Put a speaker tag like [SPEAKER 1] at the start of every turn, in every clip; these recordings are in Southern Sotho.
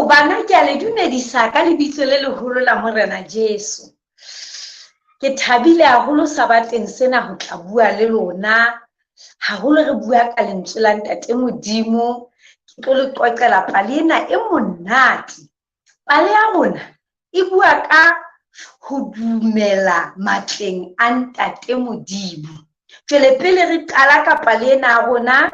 [SPEAKER 1] Bana ke a le dumedisa ka lebitso le leholo la Morena Jesu. Ke thabile haholo sabateng sena ho tla bua le lona, haholo re bua ka lentswe la Ntate Modimo. Ke tlo le qoqela pale ena e monate. Pale ya rona e bua ka ho dumela matleng a Ntate Modimo. Jwale pele re qala ka pale ena ya rona,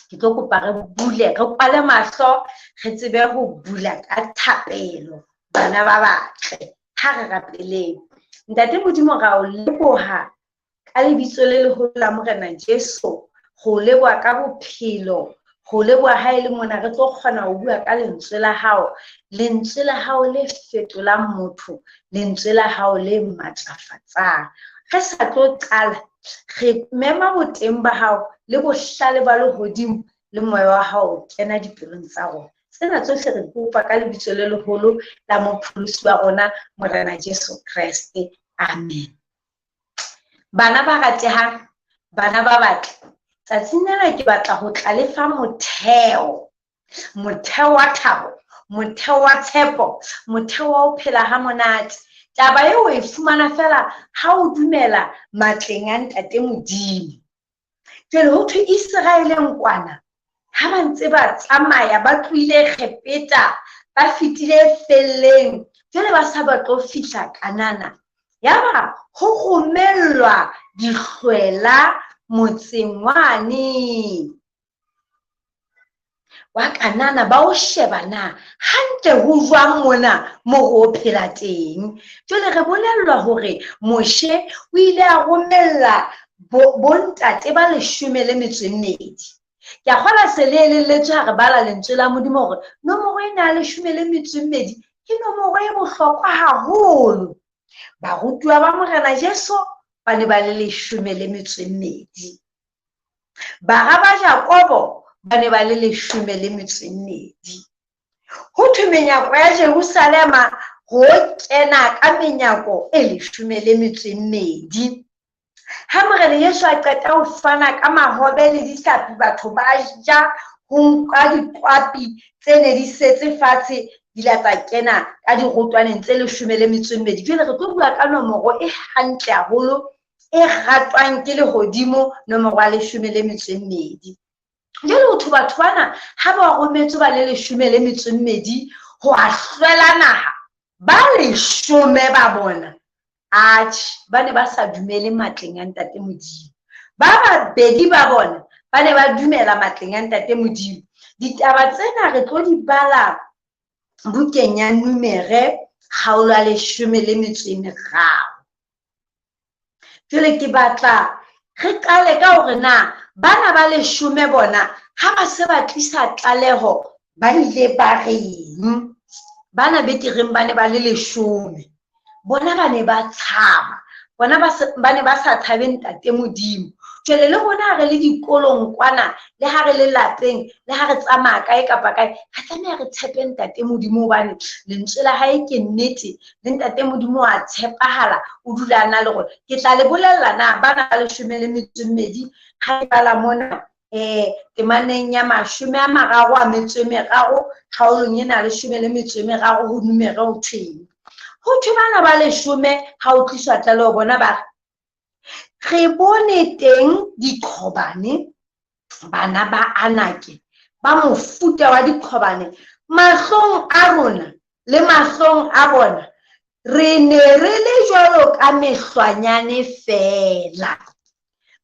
[SPEAKER 1] ke tlo kopa re bule, re kwale mahlo, re tsebe ho bula ka thapelo. Bana ba batle, ha re rapeleng. Ntate Modimo, ra o leboha ka lebitso le leholo la Morena Jesu, go leboha ka bophelo, go leboha ha e le mona re tlo kgona ho bua ka lentswe la hao, lentswe la hao le fetolang motho, lentswe la hao le matlafatsang. Re sa tlo qala, re mema boteng ba hao le bohlale ba lehodimo le moya wa hao o kena dipelong tsa rona. Tsena tsohle re kopa ka lebitso le leholo la mopholosi wa rona, Morena Jesu Kreste. Amen. Bana ba ratehang, bana ba batle, tsatsing lena ke batla ho tla le fa motheo, motheo wa thabo, motheo wa tshepo, motheo wa ho phela ha monate. Taba eo o e fumana fela ha o dumela matleng a Ntate Modimo. Jwale ho thwe Iseraeleng kwana, ha ba ntse ba tsamaya ba tlohile Egepeta, ba fetile felleng, jwale ba sa ba tlo fihla Kanana. Yaba ho romellwa dihlwela motseng wane wa Kanana, ba o sheba na hantle ho jwang mona mo ho phela teng. Jwale re bolellwa hore Moshe o ile a romella bontate ba leshome le metso e mmedi. Ke a kgolwa se le elelletswe ha re bala lentswe la Modimo hore nomoro ena ya leshome le metso e mmedi ke nomoro e bohlokwa haholo. Barutuwa ba Morena Jesu ba ne ba le leshome le metso e mmedi. Bara ba Jakobo ba ne ba le leshome le metso e mmedi. Ho thwe menyako ya Jerusalema ho kena ka menyako e leshome le metso e mmedi. Ha Morena Jesu a qeta ho fana ka mahobe le dihlapi, batho ba ja, ho nka diqwapi tse ne di setse fatshe, di la tsa kena ka dirotwaneng tse leshome le metso e mmedi. Jwale re tlo bua ka nomoro e hantle haholo, e ratwang ke lehodimo, nomoro ya leshome le metso e mmedi. Jwale ho thwe batho bana ha ba rometswe ba le leshome le metso e mmedi ho a hlwela naha, ba leshome ba bona, atjhe, ba ne ba sa dumele matleng a Ntate Modimo. Ba babedi ba bona ba ne ba dumela matleng a Ntate Modimo. Ditaba tsena re tlo di bala bukeng ya Numere kgaolo ya leshome le metso e meraro. Jwale ke batla re qale ka hore na bana ba leshome bona ha ba se ba tlisa tlaleho ba ile ba reng. Bana be ke reng ba ne ba le leshome, bona ba ne ba tshaba, bona ba ne ba sa tshabe Ntate Modimo. Jwale le rona ha re le dikolong kwana, le ha re le lapeng, le ha re tsamaya kae kapa kae, re tlameha re tshepe Ntate Modimo, hobane lentswe la hae ke nnete, le Ntate Modimo wa tshepahala, o dula a na le rona. Ke tla le bolella na bana ba leshome le metso e mmedi ha ke bala mona temaneng ya mashome a mararo a metso e meraro, kgaolong ena ya leshome le metso e meraro ho Numere ho thweng. Ho thwe bana ba leshome ha o tliswa tlaleho bona ba re, re bone teng diqhobane, bana ba Anake, ba mofuta wa diqhobane, mahlong a rona le mahlong a bona, re ne re le jwalo ka mehlwanyane feela.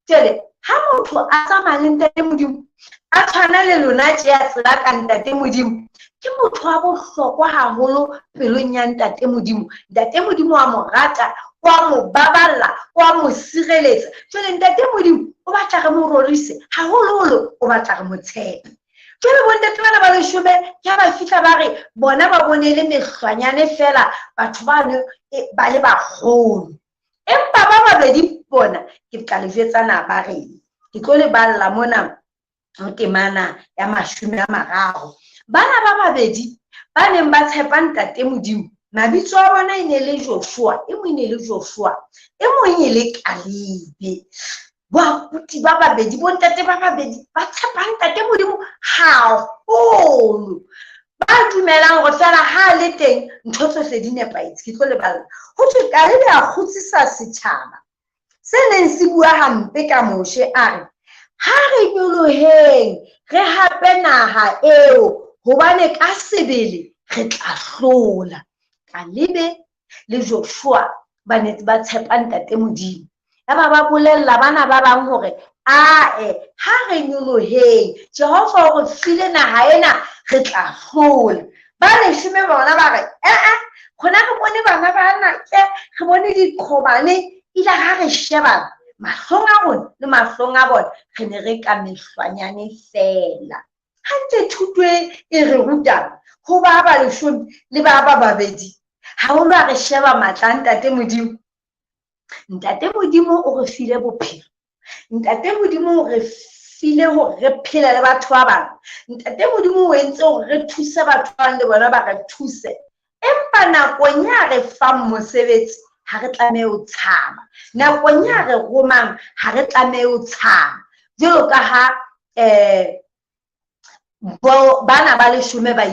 [SPEAKER 1] Jwale ha motho a tsamaya le Ntate Modimo, a tshwana le lona tje a tseba ka Ntate Modimo, ke motho wa bohlokwa haholo pelong ya Ntate Modimo. Ntate Modimo wa mo rata, wa mo baballa, wa mo sireletsa. Jwale Ntate Modimo o batla re mo rorise, haholoholo o batla re mo tshepe. Jwale bontate bana ba leshome ke ha ba fihla ba re bona ba bone le mehlwanyane feela, batho bano ba le baholo. Empa ba babedi bona ke tla le jwetsa na ba reng. Ke tlo le balla mona ho temana ya mashome a mararo. Bana ba babedi ba neng ba tshepa Ntate Modimo, mabitso a bona e ne le Joshua, e mong e ne le Joshua, e mong e le Kalebe. Baruti ba babedi, bontate ba babedi ba tshepa Ntate Modimo haholo. Ba dumelang hore fela ha le teng ntho tsohle di nepahetse. Ke tlo le balla. Ho thwe Kalebe a kgutsisa setjhaba se neng se bua hampe ka Moshe, a re, ha re nyoloheng re hape naha eo, hobane ka sebele re tla hlola. Kalebe le Joshua ba ne ba tshepa Ntate Modimo. Yaba ba bolella bana ba bang hore ae, ha re nyoloheng, Jehova o re file naha ena, re tla hlola. Ba leshome bona ba re, ee, rona re bone bana ba ke, re bone diqhobane, ile ha re sheba mahlong a rona le mahlong a bona, re ne re ka mehlwanyane fela. Hantle thuto e re rutang ho ba ba leshome le ba ba babedi, haholo ha re sheba matla a Ntate Modimo. Ntate Modimo o re file bophelo. Ntate Modimo o re file hore re phele le batho ba bang. Ntate Modimo o entse hore re thuse batho ba bang le bona ba re thuse. Empa nakong ya re fang mosebetsi, ha re tlamehe ho tshaba. Nakong ya re romang, ha re tlamehe ho tshaba. Jwalo ka ha bana ba leshome ba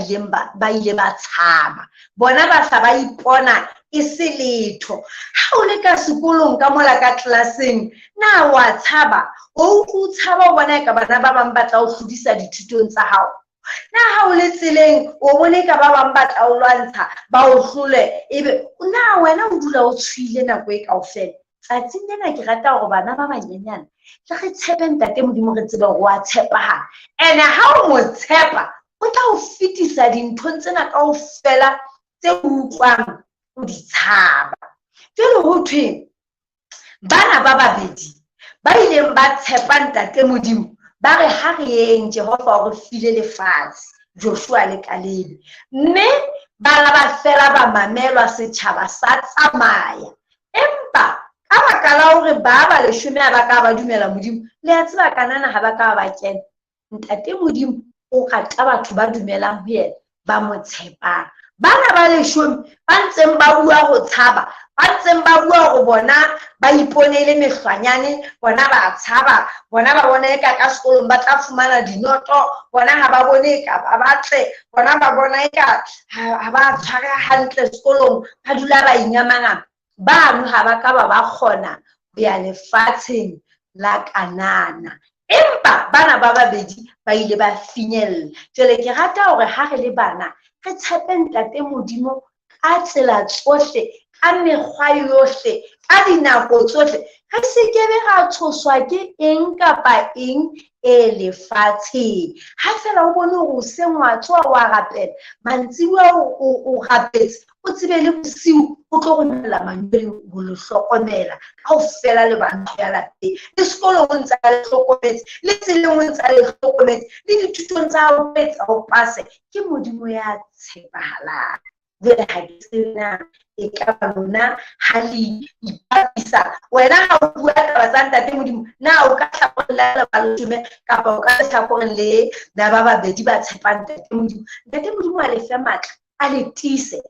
[SPEAKER 1] ile ba tshaba. Bona ba hla ba ipona e se letho. Ha o le ka sekolong ka mola ka tlelaseng, na wa tshaba? O utlwe o tshaba o bona eka bana ba bang ba tla o hlodisa dithutong tsa hao? Na ha o le tseleng o bone eka ba bang ba tla o lwantsha, ba o hlole, ebe na wena o dula o tshohile nako e kaofela? Tsatsing lena ke rata hore bana ba banyenyane tle re tshepe Ntate Modimo, re tsebe hore wa tshepahala. Ene ha o mo tshepa, o tla o fetisa dinthong tsena kaofela tse o utlwang o di tshaba. Jwale ho thweng bana ba babedi ba ileng ba tshepa Ntate Modimo, ba re ha re yeng, Jehova o re file lefatshe, Joshua le Kalebe. Mme ba la ba fela ba mamelwa, setjhaba sa tsamaya. Empa ka baka la hore ba ba leshome ha ba ka ba dumela Modimo, le a tseba Kanana ha ba ka ba kena. Ntate Modimo o rata batho ba dumelang ho yena, ba mo tshepang. Bana ba leshome ba ntseng ba bua ho tshaba, ba ntseng ba bua hore bona ba iponele mehlwanyane, bona ba tshaba, bona ba bona eka ka sekolong ba tla fumana dinoto, bona ha ba bone eka ba batle, bona ba bona eka ha ba tshware hantle sekolong, ba dula ba ingamangama. Bano ha ba ka ba ba kgona ho ya lefatsheng la Kanana. Empa bana ba babedi ba ile ba finyella. Jwale ke rata hore ha re le bana, re tshepe Ntate Modimo ka tsela tsohle, ka mekgwa yohle, ka dinako tsohle. Re se ke be ra tshoswa ke eng kapa eng e lefatsheng. Ha fela o bone hore hoseng wa tsoha wa rapela, mantsibuya o rapetse, o tsebe le bosiu o tlo romella manwele ho le hlokomela kaofela le bana ya lapeng. Le sekolong o ntse a le hlokometse, le tseleng o ntse a le hlokometse, le dithutong tsa hao o etsa o pase. Ke Modimo ya tshepahalang. Jwale ha ke tsebe na e ka ba lona ha le ipapisa. Wena ha o bua taba tsa Ntate Modimo, na o ka hlakoreng la ba leshome kapa o ka hlakoreng le la ba babedi ba tshepang Ntate Modimo? Ntate Modimo a le fe matla, a le tiise,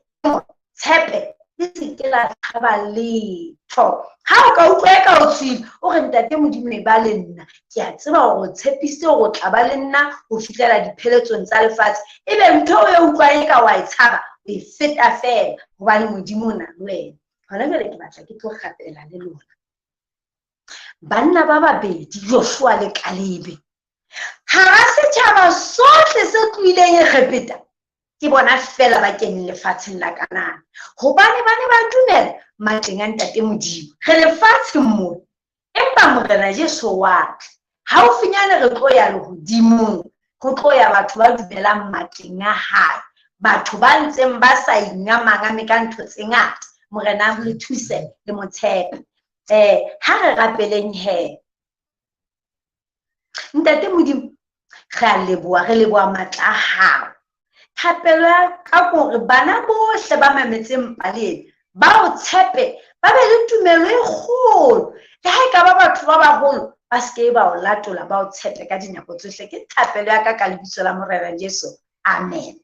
[SPEAKER 1] tshepe, le se ke la tshaba letho. Ha o ka utlwa eka o tswile, o re Ntate Modimo e ba le nna. Ke a tseba hore o tshepisitse hore o tla ba le nna ho fihlela dipheletsong tsa lefatshe. Ebe ntho eo e utlwang eka wa e tshaba, o e feta feela hobane Modimo o na le wena. Hona jwale ke batla ke tlo rapela le lona. Banna ba babedi, Joshua le Kalebe, hara setjhaba sohle se tlohileng Egepeta, ke bona fela ba keneng lefatsheng la Kanana. Hobane ba ne ba dumela matleng a Ntate Modimo. Re lefatsheng mona, empa Morena Jesu wa tla. Haufinyane re tlo ya lehodimong, ho tlo ya batho ba dumelang matleng a hae, batho ba ntseng ba sa ingamangame ka ntho tse ngata. Morena a le thuse le mo tshepe. Ha re rapeleng he. Ntate Modimo, re a leboha, re leboha matla a hao. Thapelo ya ka ke hore bana bohle ba mametseng pale ena ba o tshepe, ba be le tumelo e kgolo. Le ha e ka ba batho ba baholo, ba se ke ba o latola, ba o tshepe ka dinako tsohle. Ke thapelo ya ka ka lebitso la Morena Jesu. Amen.